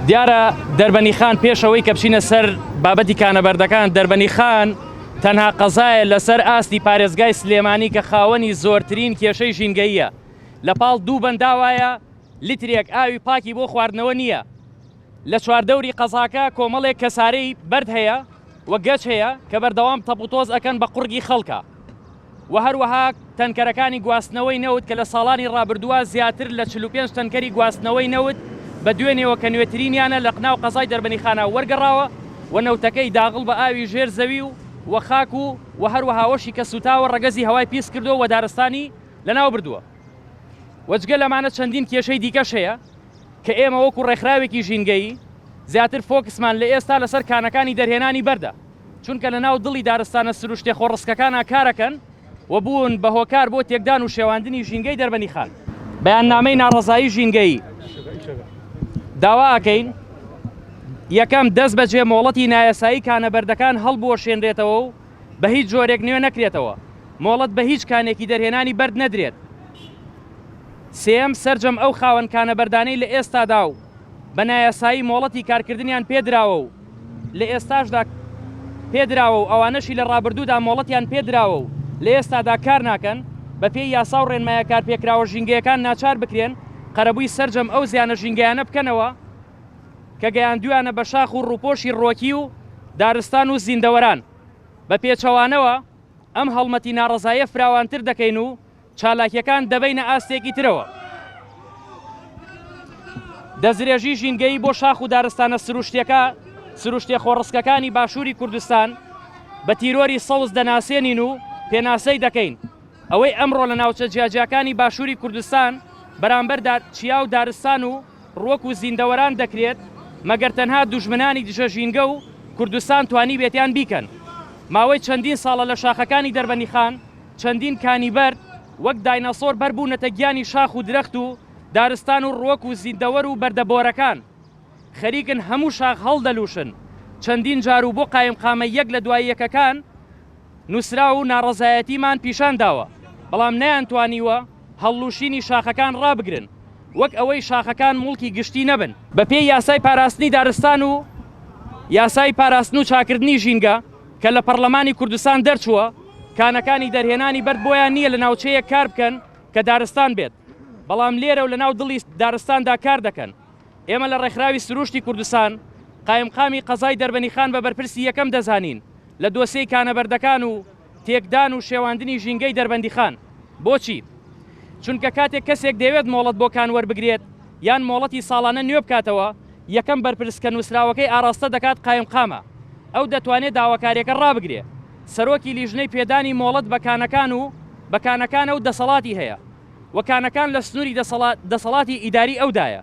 دیارە دەربەنیخان پێش ئەوەی کە بچینە سەر بابەتی کانەبەردەکان دەربەنیخان تەنها قەزایە لەسەر ئاستی پارێزگای سلێمانی کە خاوەنی زۆرترین کێشەی ژینگەییە لە پاڵ دوو بەنداوایە لیترێک ئاوی پاکی بۆ خواردنەوە نییە لە چواردەوری قەزاکە کۆمەڵێک کەسارەی بەرد هەیە و گەچ هەیە کە بەردەوام تەپوتۆز ئەکەن بە قوڕگی خەڵکا و هەروەها تەنکەرەکانی گواستنەوەی نەوت کە لە ساڵانی ڕابردووە زیاتر لە 45 تەنکەری گواستنەوەی نەوت بە دوێنێوە کە نوێترینیانە لە قناو قەزای دەربەنیخانە وەرگەڕاوە و نەوتەکەی داغڵ بە ئاوی ژێر زەوی و و خاک و و هەروەها ئەوەشی کە سووتاوە ڕەگەزی هەوای پیس کردووە و دارستانی لەناو بردووە و جگە لەمانە چەندین کێشەی دیکەش هەیە کە ئێمە وەکو ڕێکخراوێکی ژینگەیی زیاتر فۆکسمان لە ئێستا لەسەر کانەکانی دەرهێنانی بەردە چونکە لە ناو دڵی دارستانە سروشتێ خۆڕسکەکانا کارەکەن و بوون بە هۆکار بۆ تێکدان و شێواندنی ژینگەی دەربەنیخان. بەیاننامەی ناڕەزایی ژینگەیی داوا ئەکەین، یەکەم، دەست بەجێ مۆڵەتی نایاسایی کانە بەردەکان هەڵبوەشێنرێتەوە و بە هیچ جۆرێک نوێ نەکرێتەوە، مۆڵەت بە هیچ کانێکی دەرهێنانی بەرد نەدرێت. سێیەم، سەرجەم ئەو خاوەن کانە بەردانەی لە ئێستادا و بە نایاسایی مۆڵەتی کارکردنیان پێدراوە و لە ئێستاشدا پێدراوە و ئەوانەشی لە ڕابردوودا مۆڵەتیان پێدراوە و لە ئێستادا کار ناکەن، بەپێی یاسا و ڕێنمایە کارپێکراوە ژینگەیەکان ناچار بکرێن قەرەبووی سەرجەم ئەو زیانە ژینگەیانە بکەنەوە کە گەیاندوویانە بە شاخ و ڕووپۆشی ڕووەکی و دارستان و زیندەوەران. بە پێچەوانەوە ئەم هەڵمەتی ناڕەزاییە فراوانتر دەکەین و چالاکییەکان دەبەینە ئاستێکی ترەوە. دەستدرێژی ژینگەیی بۆ شاخ و دارستانە سروشتیەکە سروشتیە خۆڕسکەکانی باشووری کوردستان بە تیرۆری سەوز دەناسێنین و پێناسەی دەکەین. ئەوەی ئەمڕۆ لە ناوچە جیاجیاکانی باشووری کوردستان بەرامبەر چیا و دارستان و ڕوەک و زیندەوەران دەکرێت، مەگەر تەنها دوژمنانی دژە ژینگە و کوردستان توانیبێتیان بیکەن. ماوەی چەندین ساڵە لە شاخەکانی دەربەندیخان چەندین کانی بەرد وەک دایناسۆر بەربوونەتە گیانی شاخ و درەخت و دارستان و ڕوەک و زیندەوەر و بەردە بۆرەکان خەریکن هەموو شاخ هەڵدەلوشن چەندین جار و بۆ قایمقامە یەک لە دوای یەکەکان نوسراو و ناڕەزایەتیمان پیشان داوە بەڵام نەیانتوانیوە هەڵلوشینی شاخەکان ڕابگرن وەک ئەوەی شاخەکان موڵکی گشتی نەبن. بەپێی یاسای پاراستنی دارستان و یاسای پاراستن و چاکردنی ژینگە کە لە پەڕلەمانی کوردستان دەرچووە، کانەکانی دەرهێنانی بەرد بۆیان نییە لە ناوچەیەک کار بکەن کە دارستان بێت، بەڵام لێرە و لەناو دڵی دارستاندا کار دەکەن. ئێمە لە ڕێکخراوی سرووشتی کوردستان، قایمقامی قەزای دەربەنیخان بە بەرپرسی یەکەم دەزانین لە دۆسیەی کانەبەردەکان و تێکدان و شێواندنی ژینگەی دەربەندیخان. بۆچی؟ چونکە کاتێک کەسێک دەیەوێت مۆڵەت بۆ کان وەربگرێت یان مۆڵەتی ساڵانە نوێ بکاتەوە، یەکەم بەرپرس کە نووسراوەکەی ئاڕاستە دەکات قایمقامە، ئەو دەتوانێ داواکاریەکە ڕابگرێ. سەرۆکی لیژنەی پێدانی مۆڵەت بە کانەکان و بە کانەکانە و دەسەڵاتی هەیە و کانەکان لە سنووری دەسەڵاتی ئیداری ئەودایە.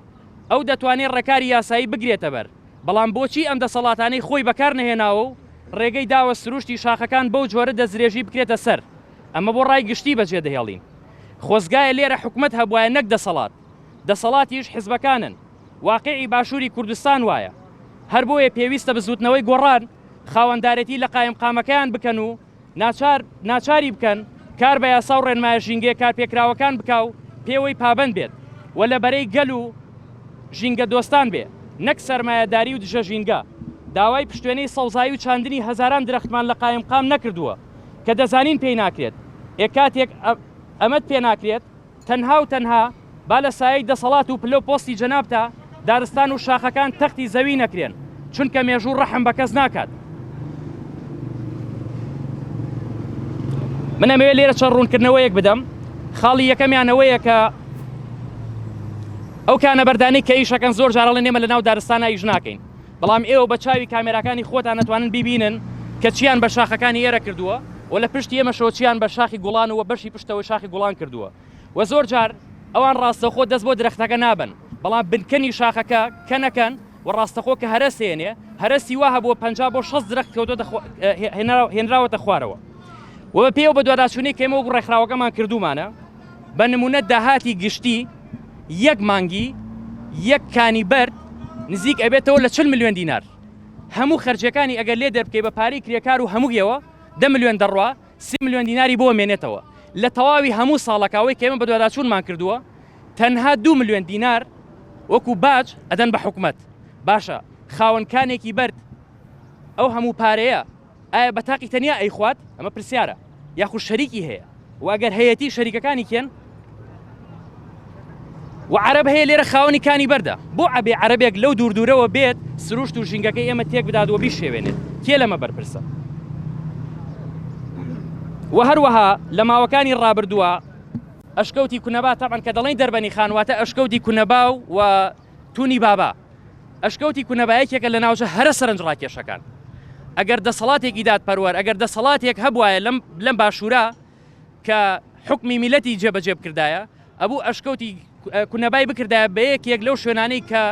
ئەو دەتوانێ ڕێکاری یاسایی بگرێتەبەر. بەڵام بۆچی ئەم دەسەڵاتانەی خۆی بەکار نەهێناوە و ڕێگەی داوە سروشتی شاخەکان بەو جۆرە دەستدرێژی بکرێتە سەر؟ ئەمە بۆ ڕای گشتی بەجێدەهێڵین. خۆزگایە لێرە حکومەت هەبوایە نەک دەسەڵات. دەسەڵاتیش حزبەکانن. واقیعی باشوری کوردستان وایە. هەر بۆیە پێویستە بزوتنەوەی گۆڕان خاوەندارێتی لە قایمقامەکەیان بکەن و ناچار ناچاری بکەن کار بە یاسا و ڕێنمایە ژینگەیە کارپێکراوەکان بکا و پێوەی پابەند بێت و لە بەرەی گەل و ژینگە دۆستان بێ نەک سەرمایەداری و دژە ژینگە. داوای پشتێنەی سەوزایی و چاندنی هەزاران درەختمان لە قایمقام نەکردووە کە دەزانین پێی ناکرێت. ئێ کاتێک ئەمەت پێ ناکرێت، تەنها و تەنها با لە سایەی دەسەڵات و پلە و پۆستی جەنابتا دارستان و شاخەکان تەختی زەوی نەکرێن، چونکە مێژوو ڕەحم بە کەس ناکات. من ئەمەوێت لێرە چەند ڕوونکردنەوەیەک بدەم، خاڵی یەکەمیان ئەوەیە کە ئەو کانەبەردانەی کە ئیشەکەن زۆر جار ئەڵێن ئێمە لەناو دارستانا ئیش ناکەین، بەڵام ئێوە بە چاوی کامێراکانی خۆتان ئەتوانن بیبینن کە چیان بە شاخەکانی ئێرە کردووە و لە پشتی ئێمەشەوە چیان بە شاخی گوڵان و بەشی پشتەوەی شاخی گوڵان کردووە و زۆر جار ئەوان ڕاستەوخۆ دەست بۆ درەختەکە نابەن بەڵام بنکەنی شاخەکە کەنەکەن و ڕاستەخۆ کە هەرەسێنێ هەرەسی وا هەبووە 50 بۆ 60 درەخت کەوتۆتە هێنراوەتە خوارەوە و بە پێی ئەو بەدواداچوونەی کە ئێمە وەکو ڕێکخراوەکەمان کردوومانە. بە نمونە داهاتی گشتی یەک مانگی یەک کانی بەرد نزیک ئەبێتەوە لە 40 ملیۆن دینار. هەموو خەرجیەکانی ئەگەر لێ دەربکەی بە پارەی کرێکار و هەموویەوە دە ملیۆن دەڕوا، سێ ملیۆن دیناری بۆ مێنێتەوە. لە تەواوی هەموو ساڵەکە ئەوەی کە ئێمە بەدواداچوونمان کردووە تەنها دوو ملیۆن دینار وەکو باج ئەدەن بە حکومەت. باشە خاوەن کانێکی بەرد ئەو هەموو پارەیە ئایا بە تاقی تەنیا ئەیخوات؟ ئەمە پرسیارە. یاخود شەریکی هەیە؟ و ئەگەر هەیەتی شەریکەکانی کێن؟ و عەرەب هەیە لێرە خاوەنی کانی بەردە بۆ ئەبێ عەرەبێک لەو دوور دوورەوە بێت سروشت و ژینگەکەی ئێمە تێک بدات و بیشێوێنێت کێ لەمە بەرپرسە؟ و هەروەها لە ماوەکانی ڕابردووە ئەشکەوتی کونەبا تەبعەن کە دەڵێن دەربەنی خان واتە ئەشکەوتی کونەبا و تونی بابا ئەشکەوتی کونەبا یەکێکە لە ناوچە هەرە سەرنجڕاکێشەکان. ئەگەر دەسەڵاتێکی دادپەروەر، ئەگەر دەسەڵاتێک هەبوایە لەم لەم باشوورە کە حوکمی میللەتی جێبەجێ بکردایە، ئەبوو ئەشکەوتی کونەبای بکردایە بە یەکێک لەو شوێنانەی کە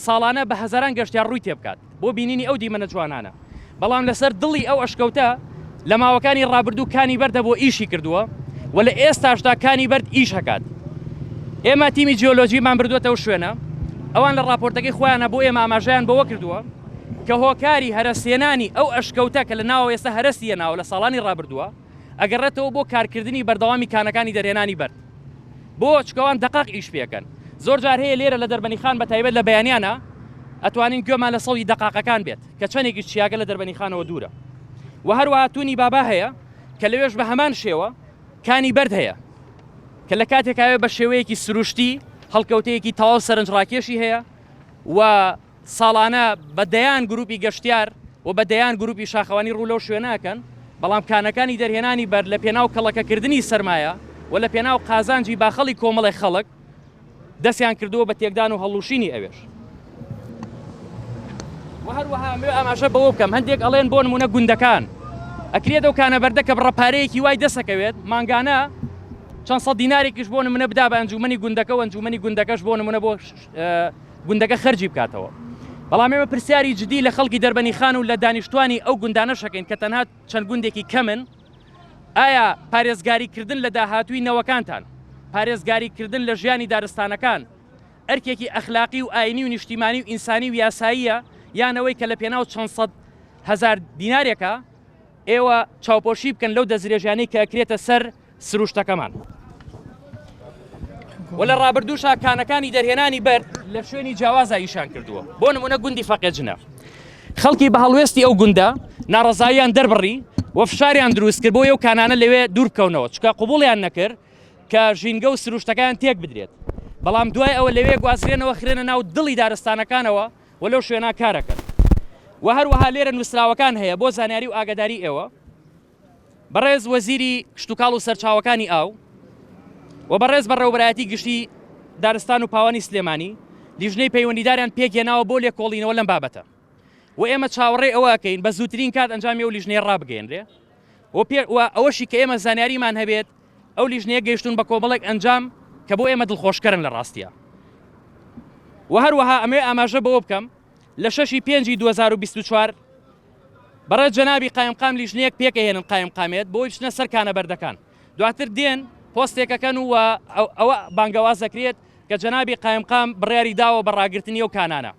ساڵانە بە هەزاران گەشتیار ڕووی تێبکات بۆ بینینی ئەو دیمەنە جوانانە. بەڵام لەسەر دڵی ئەو ئەشکەوتە لە ماوەکانی ڕابردوو کانی بەرد هەبووە ئیشی کردووە و لە ئێستاشدا کانی بەرد ئیش هەکات. ئێمە تیمی جیۆلۆجیمان بردووەتە ئەو شوێنە، ئەوان لە ڕاپۆرتەکەی خۆیانە بۆ ئێمە ئاماژەیان بەوە کردووە کە هۆکاری هەرەسهێنانی ئەو ئەشکەوتە کە لە ناوەوە ئێستا هەرەسی هێناوە لە ساڵانی ڕابردووە ئەگەڕێتەوە بۆ کارکردنی بەردەوامی کانەکانی دەرهێنانی بەرد. بۆ؟ چونکە ئەوان دەقاق ئیش پێکەن. زۆر جار هەیە لێرە لە دەربەنیخان بە تایبەت لە بەیانیانە ئەتوانین گوێمان لە سەوتی دەقاقەکان بێت کە چەندێکیش چیاکە لە دەربەنیخانەوە دوورە. وە هەروەها تونی بابا هەیە کە لەوێش بە هەمان شێوە کانی بەرد هەیە کە لە کاتێکاوێ بە شێوەیەکی سروشتی هەڵکەوتەیەکی تەواو سەرنجڕاکێشی هەیە و ساڵانە بە دەیان گروپی گەشتیار و بە دەیان گروپی شاخەوانی ڕوو لەو شوێنە ئەکەن، بەڵام کانەکانی دەرهێنانی بەرد لە پێناو کەڵەکەکردنی سەرمایە و لە پێناو قازانجی باخەڵی کۆمەڵێک خەڵک دەستیان کردووە بە تێکدان و هەڵلوشینی ئەوێش. وە هەروەها ئەمەوێ ئاماژە بەوە بکەم هەندێک ئەڵێن بۆ نمونە گوندەکان ئەکرێت ئەو کانە بەردە کە بڕە پارەیەکی وای دەسەکەوێت مانگانە چەند سەد دینارێکیش بۆ نمونە بدا بە ئەنجومەنی گوندەکە و ئەنجومەنی گوندەکەش بۆ نمونە بۆ گوندەکە خەرجی بکاتەوە. بەڵام ئێمە پرسیاری جدی لە خەڵکی دەربەنیخان و لە دانیشتوانی ئەو گوندانەش ئەکەین کە تەنها چەند گوندێکی کەمن، ئایا پارێزگاری کردن لە داهاتووی نەوەکانتان، پارێزگاری کردن لە ژیانی دارستانەکان ئەرکێکی ئەخلاقی و ئاینی و نیشتیمانی و ئینسانی و یاساییە یان ئەوەی کە لە پێناو چەند سەد هەزار دینارێکا ئێوە چاوپۆشی بکەن لەو دەستدرێژیانەی کە ئەکرێتە سەر سروشتەکەمان. و لە ڕابردووشا کانەکانی دەرهێنانی بەرد لە شوێنی جیاوازا ئیشان کردووە بۆ نمونە گوندی فەقێجنە خەڵکی بە هەڵوێستی ئەو گوندە ناڕەزاییان دەربڕی و فشاریان دروست کرد بۆ ئەو کانانە لەوێ دوور بکەونەوە چکە قوبوڵیان نەکرد کە ژینگە و سروشتەکەیان تێک بدرێت بەڵام دوای ئەوە لەوێ گوازرێنەوە خرێنە ناو دڵی دارستانەکانەوە و لەو شوێنە کارەکەن و هەروەها لێرە نووسراوەکان هەیە بۆ زانیاری و ئاگاداری ئێوە بەڕێز وەزیری کشتوکاڵ و سەرچاوەکانی ئاو و بەڕێز بەڕێوەبەرایەتی گشتی دارستان و پاوانی سلێمانی لیژنەی پەیوەندیداریان پێکهێناوە بۆ لێکۆڵینەوە لەم بابەتە و ئێمە چاوەڕێی ئەوە ئەکەین بە زووترین کات ئەنجامی ئەو لیژنەیە ڕابگەیەنرێ و پێ و ئەوەشی کە ئێمە زانیاریمان هەبێت ئەو لیژنەیە گەیشتون بە کۆمەڵێک ئەنجام کە بۆ ئێمە دڵخۆشکەرن لە ڕاستیە و هەروەها ئەمەوێ ئاماژە بەوە بکەم لە شەشی پێنجی 2024 بەڕێز جەنابی قایمقام لیژنەیەک پێکئەهێنن قایمقامیەت بۆی بچنە سەر کانە بەردەکان دواتر دێن پۆستێک ئەکەن و ئەوە بانگەواز دەکرێت کە جەنابی قایمقام بڕیاری داوە بە ڕاگرتنی ئەو کانانە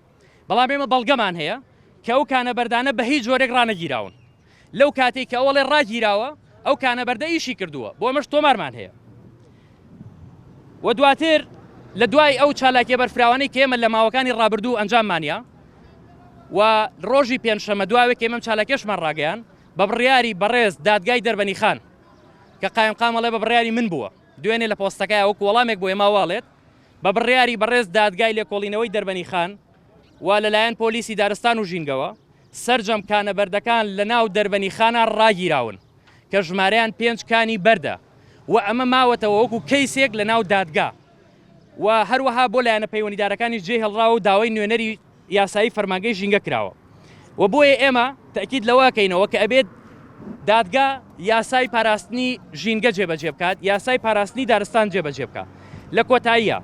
بەڵام ئێمە بەڵگەمان هەیە کە ئەو کانە بەردانە بە هیچ جۆرێک ڕانەگیراون لەو کاتێک کە ئەوەڵێ ڕاگیراوە ئەو کانە بەردە ئیشی کردووە بۆ ئەمەش تۆمارمان هەیە و دواتر لە دوای ئەو چالاکیە بەرفراوانەی کە ئێمە لە ماوەکانی ڕابردوو ئەنجاممانیا و ڕۆژی پێنجشەممە دواوێک ئێمەم چالاکیەشمان ڕاگەیان بە بڕیاری بەڕێز دادگای دەربەنیخان کە قایمقام ئەڵێ بە بڕیاری من بووە دوێنێ لە پۆستەکەی وەکو وەڵامێک بۆ ئێمە واڵێت بە بڕیاری بەڕێز دادگای لێکۆڵینەوەی دەربەنیخان و لەلایەن پۆلیسی دارستان و ژینگەوە سەرجەم کانە بەردەکان لە ناو دەربەنیخانە ڕاگیراون کە ژمارەیان پێنج کانی بەردە و ئەمە ماوەتەوە وەکو کەیسێک لە ناو دادگا و هەروەها بۆ لایەنە پەیوەندیدارەکانیش جێهێڵراوە و داوای نوێنەری یاسایی فەرمانگەی ژینگە کراوە و بۆیە ئێمە تەئکید لەوە ئەکەینەوە کە ئەبێت دادگا یاسای پاراستنی ژینگە جێبەجێ بکات، یاسای پاراستنی دارستان جێبەجێ بکات. لە کۆتاییا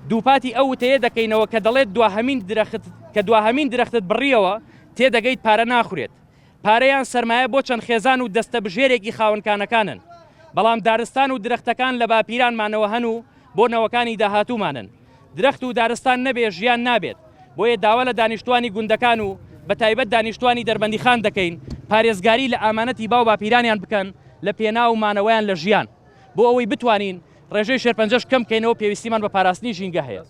دووپاتی ئەو وتەیە دەکەینەوە کە دەڵێت دواهەمین درەخت کە دواهەمین درەختت بڕیەوە تێدەگەیت پارە ناخورێت. پارە یان سەرمایە بۆ چەند خێزان و دەستەبژێرێکی خاوەن کانەکانن. بەڵام دارستان و درەختەکان لە باپیرانمانەوە هەن و بۆ نەوەکانی داهاتوومانن. درەخت و دارستان نەبێ ژیان نابێت، بۆیە داوا لە دانیشتووانی گوندەکان و بەتایبەت دانیشتووانی دەربەندیخان دەکەین پارێزگاری لە ئامانەتی باو باپیرانیان بکەن لە پێناو مانەوەیان لە ژیان. بۆ ئەوەی بتوانین ڕێژەی شێرپەنجەش کەم بکەینەوە پێویستیمان بە پاراستنی ژینگە هەیە.